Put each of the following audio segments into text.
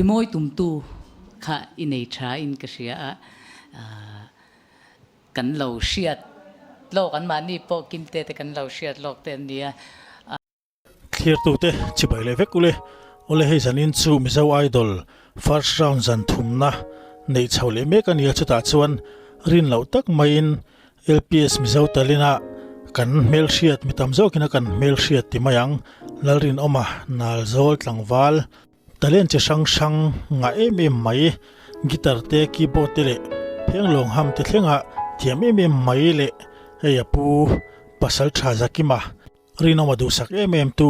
Rimawi tumtu kha i nei tha in ka hria a, kan lo hriat lawk anmahni pawh Kimte te kan lo hriat lawk te an nia. Thlirtute chibai leh vek ule. Awle hei zanin chu Mizo Idol first round zan thumna neih chho leh mek a nia chutah chuan rin loh tak maiin LPS Mizo talent-a kan hmelhriat mi tam zawkin a kan hmelhriat ti mai ang Lalrinawma Nalzawl tlangval Talent chi hrang hrang ngah em em mai guitar te keyboard te leh phenglawng ham te thlenga thiam em em mai leh hei a pu pasal tha Zakima Rinawma duhsak em em tu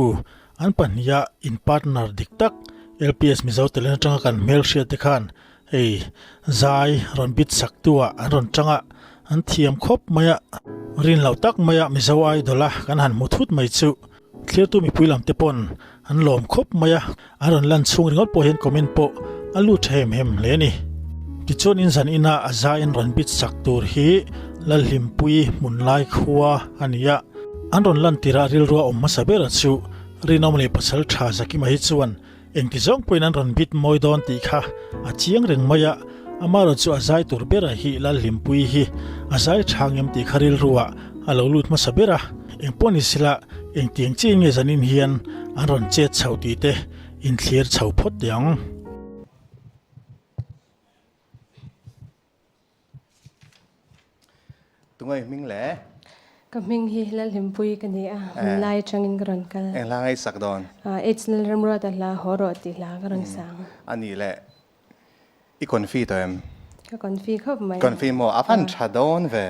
an pahniha in partner dik tak LPS Mizo Talent atanga kan hmelhriat te khan hei zai rawn bit sak tu ah an rawn tang a, an thiam khawp mai a, rin loh tak mai a Mizo Idol a kan han hmu thut mai chu thlirtu mipui lam te pawn an lawm khawp mai a, an rawn lan chhung ringawt pawh hian comment pawh a lut tha hem hem hle a ni. Tichuan in zan ina a zai an rawn bit sak tur hi Lalhlimpui hmunlai khua a ni a. An rawn lantir a rilrua awm hmasa ber chu Rinawm leh Pasal Tha Zakima hi chuan engti zawng pawhin an rawn bit mawi dawn tih kha a chiang reng mai a, amaherawh chu a zai tur bera hi Lalhlimpui hi a zai tha ngem tih kha rilrua a lo lut hmasa ber a, engpawh ni sela engtiang chiah nge zanin hian an rawn chet chho tih te inthlir chho phawt teh ang. Tungai hming le? Ka hming hi Lalhlimpui ka ni a, hun lai atangin ka rawn kal. Eng hla ngaihsak dawn? H Lalramruata hla haw rawh tih hla ka rawn sang. A nih le, i confi tawh em? Ka confi khawp mai. Confi maw? A van tha dawn ve.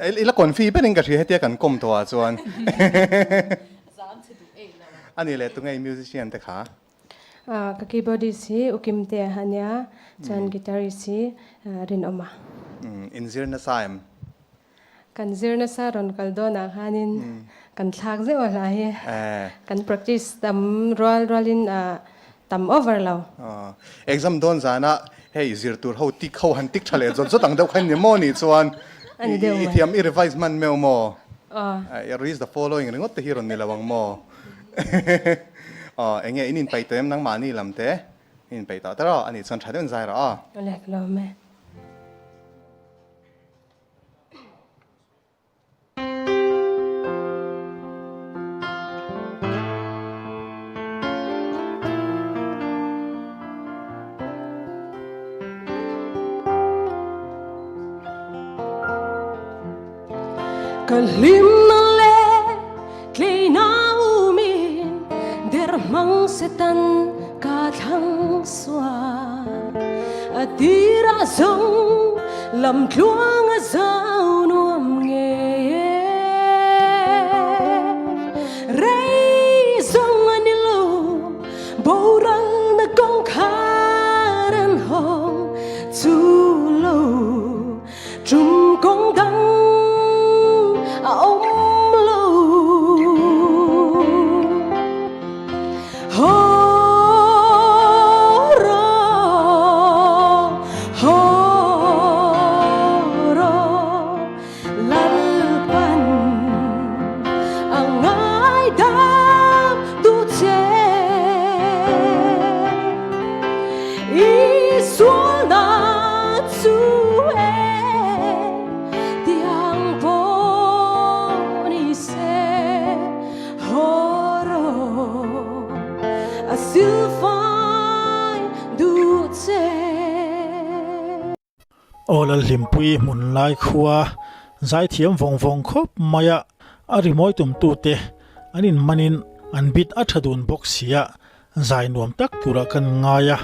I la confi berin ka hria hetia kan kawm tawh ah chuan. A nih le, tunge i musician te kha? Ka keyboardist hi U Kimtea a nia, chuan guitarist hi Rinawma. Inzir nasa em? Kan zir nasa rawn kal dawnah khanin kan thlak zeuh a hla hi. Kan practice tam rual rualin tam over lo. Exam dawn zanah hei zir tur ho tik ho han tik tha leh zawt zawt ang deuh kha ni maw nih chuan i thiam i revise hman meuh maw? Read the following ringawt te hi rawn ni lo ang maw? Aw, enge in inpeih tawh em nangmahni lam te? In inpeih tawh tawh a nih chuan tha deuhin zai rawh aw. Awle ka lawm e. Ka hlimna leh tleina umin der hmang setan ka thlang sual. A tirah zawng lam tluang a zau nuam ngei e. Rei zawng a ni lo boralna kawngkhar an hawng chu lo. Tum kawng dang a awm lo. Haw rawh, haw rawh, Lalpan a ngaidam duh che. I sualna chu e tiang pawh ni se haw rawh a silfai duh che. Aw Lalhlimpui hmun lai khua zaithiam vawng vawng khawp mai a, a rimawi tumtute an inmanin an bit a tha dun bawk sia. Zai nuam tak turah kan ngai a,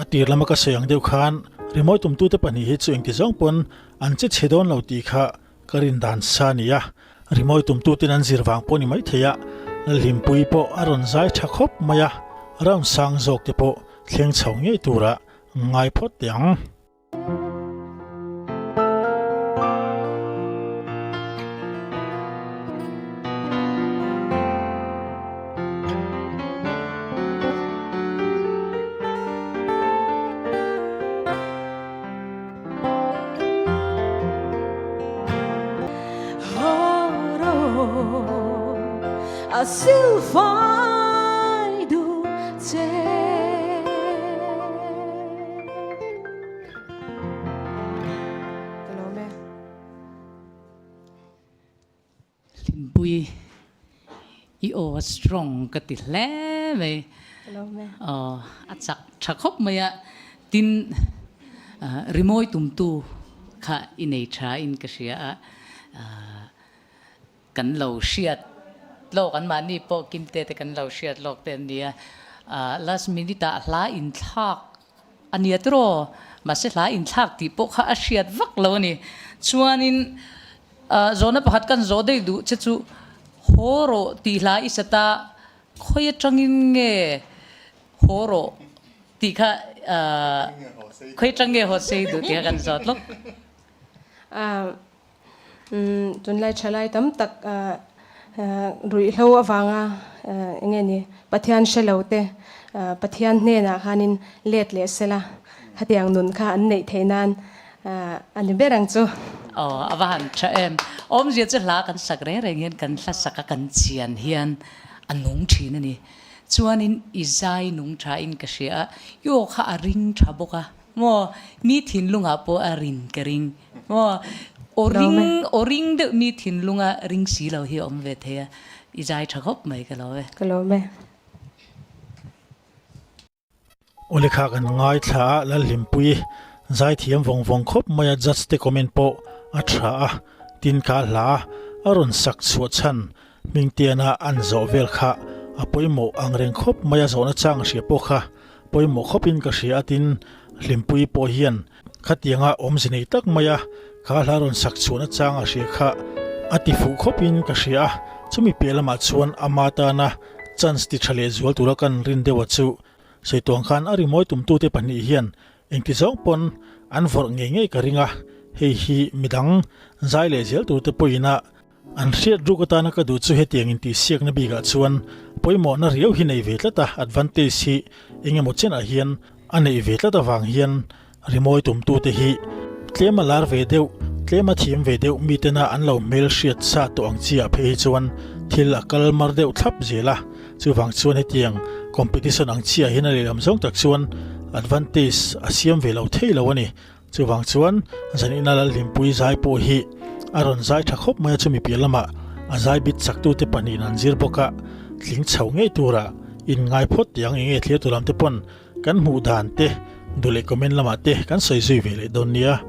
a tir lama ka sawi ang deuh khan rimawi tumtute pahnih hi chu engti zawng pawn an che chhe dawn lo tih kha ka rin dan sa a ni a, rimawi tumtuten an zir vang pawh ni maithei a, Lalhlimpui pawh a rawn zai tha khawp mai a, round sang zawk te pawh thleng chho ngei turah ngai phawt teh ang. A silfai duh che. Hlimpui i aw a strong ka ti hle mai. Aw a chak tha khawp mai a, tin rimawi tumtu kha i nei tha in ka hria a, kan lo hriat lawk an mahni pawh kimte te kan lo hriat lawk te an nia. Last minute ah hla inthlak A nia tiraw? Mahse hla inthlak tih pawh kha a hriat vak lo a ni. Chuanin zawhna pakhat kan zawh daih duh che chu haw rawh tih hla i sat a, khawi atangin nge haw rawh tih kha khawi atang nge haw sei duh tih kha kan zawt lawk. Tunlai thalai tam tak ruihhlo avanga eng nge ni Pathian hre lo te Pathian hnenah khanin let leh sela khatiang nun kha an neih theih nan a ni ber ang chu. Aw a va han tha em. Awmzia chu hla kan sak reng reng hian kan hla sak a kan chian hian a nung thin a ni. Chuanin i zai nung tha in ka hria a, i aw kha a ring tha bawk a maw mi thinlungah pawh a rin ka ring. Maw? Aw ring, aw ring deuh mi thinlunga ring si lo hi a awm ve thei a, i zai tha khawp mai ka lo e. Ka lawm e. Aw lekha kan ngaithla a, Lalhlimpui zaithiam vawng vawng khawp mai a, judge te comment pawh a tha a, tin kha hla a rawn sak chhuah chhan Hmingtiana an zawh vel kha a pawimawh ang reng khawp mai a, zawhna chang a hria pawh kha pawimawh khawpin ka hria a, tin Hlimpui pawh hian Khatianga awmze nei tak maia kha hla rawn sak chhuahna chang a hria kha a ti fuh khawpin ka hria a, chumi piah lamah chuan ama tana chance ti tha leh zual tura kan rin deuha chu Saituang khan a rimawi tumtute pahnih hian engti zawng pawn an vawrh ngei ngei ka ring a, hei hi midang zai leh zel turte pawhin a An hriat ruk atana ka duh chu hetiang intihsiakna bikah chuan pawimawhna riau hi nei ve tlat a, advantage hi eng emaw chenah hian a neih ve tlat avang hian rimawi tumtute hi tlem a lar ve deuh, tlem a thiam ve deuh mitena an lo hmel hriat sa tawh ang chiah phei hi chuan thil a kal mar deuh thlap zel a, chuvang chuan hetiang competition ang chiah hian a lehlam zawng tak chuan advantage a siam ve lo thei lo a ni. Chuvang chuan Zanina Lalhlimpui zai pawh hi a rawn zai tha khawp mai a, chumi piah lamah a zai bit chaktute pahnihin an zir bawk a, tling chho ngei tura inngai phawt tih ang eng nge thlir tu lam te pawn kan hmuh dan te duh leh comment lamah te kan sawi zui ve leh dawn nia.